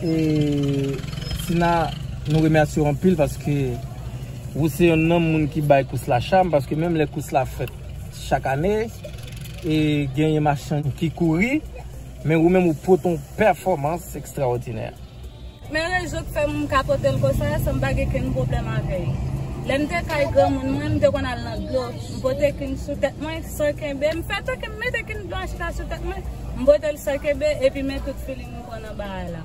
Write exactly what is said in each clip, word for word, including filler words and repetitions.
E Sina, nou remèsye w anpil paske ou se yonn nan moun ki bay kous la cham, paske menm lè kous la fèt chak ane, e genyen machann ki kouri, men ou menm ou pote yon pèfòmans ekstraòdinè. Men rezon k fè m ka pote l konsa, se m pa gen kenn pwoblèm avè l. Lè m te kay granmoun mwen, m te konn al nan dlo. M pote kin sou tèt mwen, san kenbe. M fè tanke m mete kin blan chita sou tèt mwen. M pote l san kenbe, epi men tout feeling m pran nan bagay la.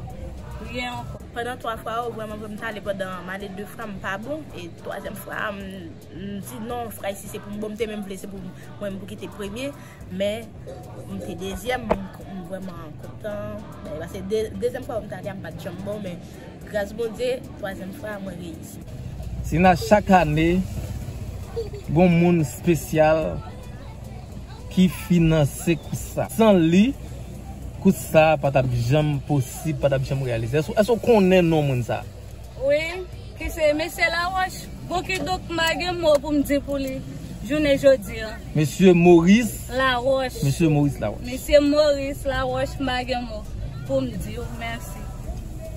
Ryen ankò. Pandan twa fwa yo, vrèman, vrèman, m t ale pandan m ale de fwa, m pa bon. E twazyèm fwa, m, m di non, fwa isi se pou m bon, m te menm vle se pou mwen m pou kite premye. Men, m te dezyèm, m, m vrèman kontan. Men, paske de, dezyèm fwa m t ale a, m pa t janm bon, men gras Bondye, twazyèm fwa, mwen reyisi. Sina, chak ane, gon moun espesyal ki finanse kous sa. San li, kous sa pa t ap janm posib, pa t ap janm reyalize. Èske, èske w konnen non moun sa? Wi, ki se Mesye Laroche. Bon, kidonk, m pa gen mo pou m di pou li jounen jodi a. Mesye Maurice Laroche. Mesye Maurice Laroche. Mesye Maurice Laroche, m pa gen mo pou m di w mèsi.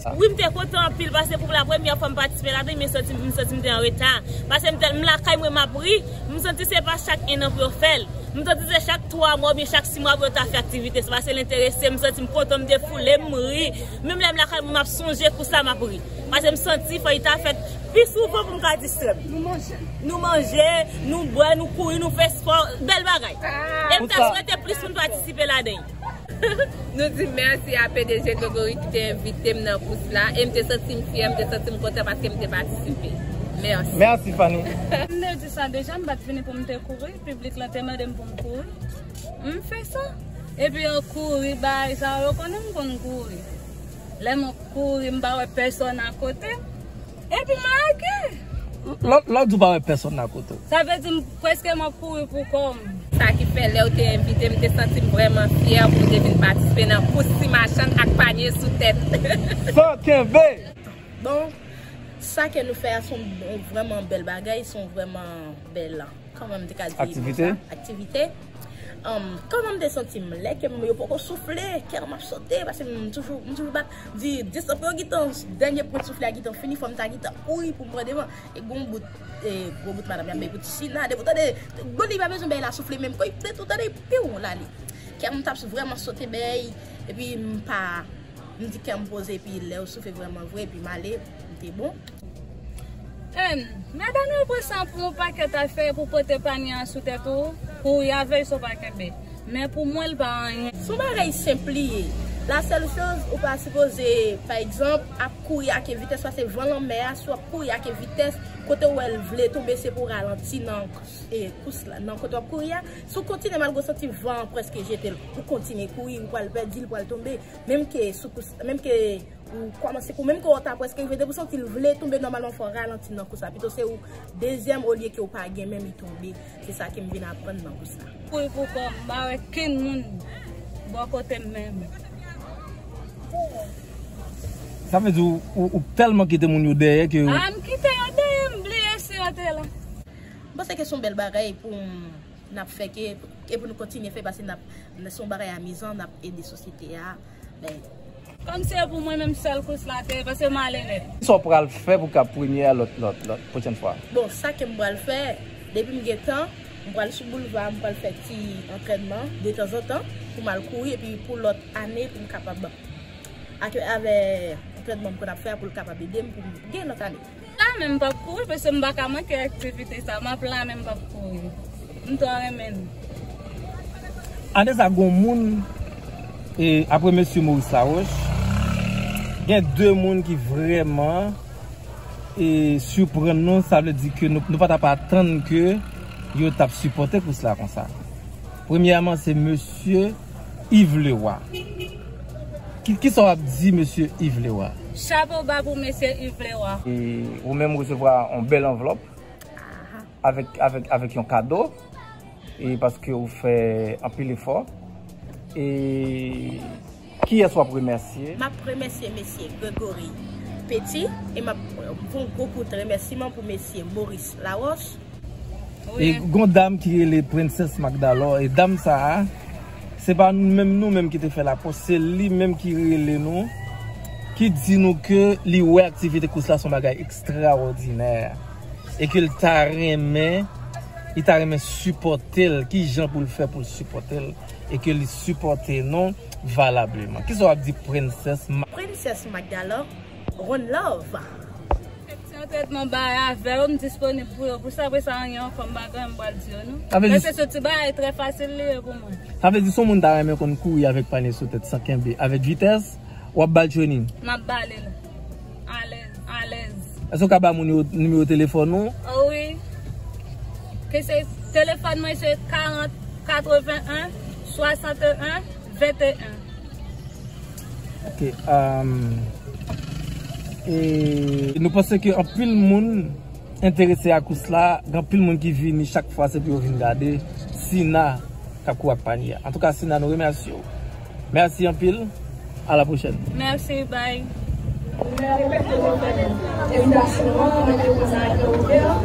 Wi, m te kontan anpil, paske pou la premyè fwa m patisipe ladan, men santi, m santi m te an reta. Paske m te, m lakay mwen, m ap ri, m santi se pa chak en an pou yo fè l. M santi se chak twa mwa oubyen chak sis mwa pou yo ta fè aktivite. Se paske l enterese m, m santi m kontan, m defoule, m ri. Menm lè m lakay mwen, m ap sonje kous la, m ap ri. Paske m santi fò li ta fèt pi souvan pou m ka distrè m. Nou manje. Nou manje, nou bwè, nou kouri, nou fè spò, bèl bagay. E m ta swete plis moun patisipe ladan l. Nou di mèsi a P D G Gregory ki te envite m nan kous la. E m te santi m fyè, m te santi m kontan paske m te patisipe. Mèsi. Mèsi, Fanny. M te di sa deja, m pa t vini pou m te kouri. Piblik la te mande m pou m kouri. M fè sa. Epi yo kouri, bagay sa yo, konnen m konn kouri. Lè m ap kouri, m pa wè pèsòn akote m. Epi m lage. Lè, lè w di w pa wè pèsòn akote w. Sa vle di m prèske m ap kouri pou kò m. Sa ki fè lè w te envite m, m te santi m vrèman fyè pou m te vin patisipe nan kous ti machann ak panye sou tèt. Fò kenbe! Bon, sa ke nou fè a se yon vrèman bèl bagay, se yon vrèman bèl, kòman m te ka di konsa, aktivite. Aktivite. Um, kòman m te santi m? Lè ke m, yo poko soufle, kè m ap sote, paske m toujou, m toujou bat, di dis pou yo gentan, dènye pwent soufle a gentan fini, fò m ta gentan kouri pou m pran devan. E gon bout, e, gwo bout madanm, y ap bay pou ti Sina, depi w tande, bon, li pa bezwen bay la soufle menm, kò, li te tou tande, piw, l ale. Kè m t ap vrèman sote bèy, epi m pa, m di kè m poze, epi lè yo soufle vrèman vre, epi m ale, m te bon. Em, madanm yo pran sa pou yon pakèt afè pou pote panye an sou tèt ou, kouri avè l si w pa kenbe. Men pou mwen, l pa anyen. Se yon bagay senp li ye. La sèl choz, ou pa sipoze, pa egzanp, ap kouri ak vitès, paske van lanmè a, si w ap kouri ak vitès, kote w wè l vle tonbe, se pou w ralanti nan, e, kous la, nan kote w ap kouri a. Si w kontinye, malgre w santi van an prèske jete l, ou kontinye kouri, ou pral pèdi l, pral tonbe. Menm ke sou kous, menm ke ou kòmanse kou, menm ke w ta prèske rive, depi w santi l vle tonbe, nòmalman fò w ralanti nan kous la. Pito se ou dezyèm olye ke w pa gen menm li tonbe. Se sa ke m vin aprann nan kous la. Kouri pou kò m, m pa wè kenn moun bò kote m menm. Sa vle di ou, ou, ou tèlman kite moun yo dèyè ke... A, m kite yo dèyè, m bliye si yo te la. M panse ke se yon bèl bagay pou n ap fè ke, e pou nou kontinye fè, paske n ap, se yon bagay amizan, n ap ede sosyete a. Men kòm se pou mwen menm sèl kous la te, paske m ale nèt. Kisa w pral fè pou w ka premye a lòt, lòt, lòt, pwochèn fwa? Bon, sa ke m pral fè, depi m gen tan, m pral sou boulva, m pral fè ti antrènman detanzantan pou m al kouri, epi pou lòt ane, pou m kapab ak, avè antrènman m konn ap fè a pou l kapab ede m pou m gen lòt ane. La menm m p ap kouri, paske m pa ka manke aktivite sa. M ap la menm m p ap kouri. M twò renmen l. Ane sa, gon moun, e, apre mesye Maurice Laroche, gen de moun ki vrèman, e, siprann nou, sa vle di ke nou, nou pa t ap atann ke yo t ap sipòte kous la konsa. Premyèman, se mesye Yves Leroy. Ki, kisa w ap di mesye Yves Leroy? Chapo ba pou mesye Yves Leroy. E ou menm resevwa yon bèl anvlòp avèk, avèk, avèk yon kado, e paske ou fè anpil efò. E kiyès w ap remèsye? M ap remèsye mesye Gregory Petit, e m ap, m fè yon gwo kout remèsiman pou mesye Maurice Laroche. E gon dam ki rele Princess Magdalor, e dam sa a, se pa nou menm, nou menm ki te fè lapòs, se li menm ki rele nou, ki di nou ke li wè aktivite Kous la se yon bagay ekstrawòdinè e ke l ta renmen, li ta renmen sipòte l, ki jan pou l fè pou l sipòte l e ke li sipòte nou valableman. Kisa w ap di Prensès Ma- Prensès Magdala, one love. Ti entretman bay avè w, m disponib pou yo. Pou sa, apre sa, anyen ankò, m pa gen anyen m pral di yo, non. Sa vle di, se ti bagay trè fasil li ye pou mwen. Sa vle di, si yon moun ta renmen konn kouri avèk panye sou tèt san kenbe, avèk vitès, w ap ba l training? M ap ba li l. Alèz, alèz. Èske w ka ba moun yo nimewo telefòn ou? Oh, wi. Ke se telefòn mwen, se karant, katreven en, swasanteyen, venteyen. Ok, um, e nou panse ke anpil moun enterese a kous la, gen anpil moun ki vini chak fwa se pou yo vin gade Sina k ap kouri ak panye a. Antouka, Sina, nou remèsye w. Mèsi anpil. À la prochaine. Mèsi, bye. Mwen repete, mwen fè envitasyon an, mwen te konn sa ak Robert,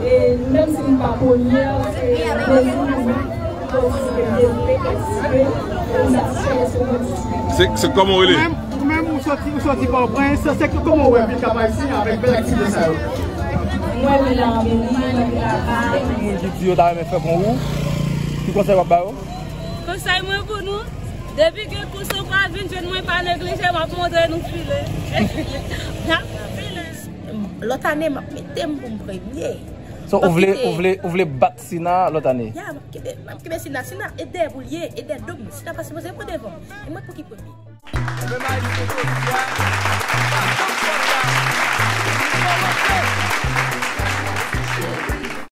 e menm si m pa premyè, se plezi pou mwen. Se, se kòman w rele? Ou menm, ou menm, ou soti, ou soti Pòtoprens, se, se kòman w wè vil Kap Ayisyen avèk bèl aktivite sa yo? Mwen vin la anbeli, mwen vin la bay. Moun ki di yo ta renmen fè kon ou, ki konsèy w ap ba yo? Konsèy mwen pou nou, depi gen kous ou pa vin jwenn mwen, pa neglije, m ap montre nou file. N ap file. Lòt ane, m ap mete m pou m premye. So, ou vle, ou vle, ou vle bat Sina lòt ane? Ya, m ap kenbe, m ap kenbe Sina. Sina, e dèyè pou l ye, e dèyè do m. Sina pa sipoze pran devan. E mwen pou ki premye. Mwen mayi se jodi a, sa tann jodi a. Li kòmanse.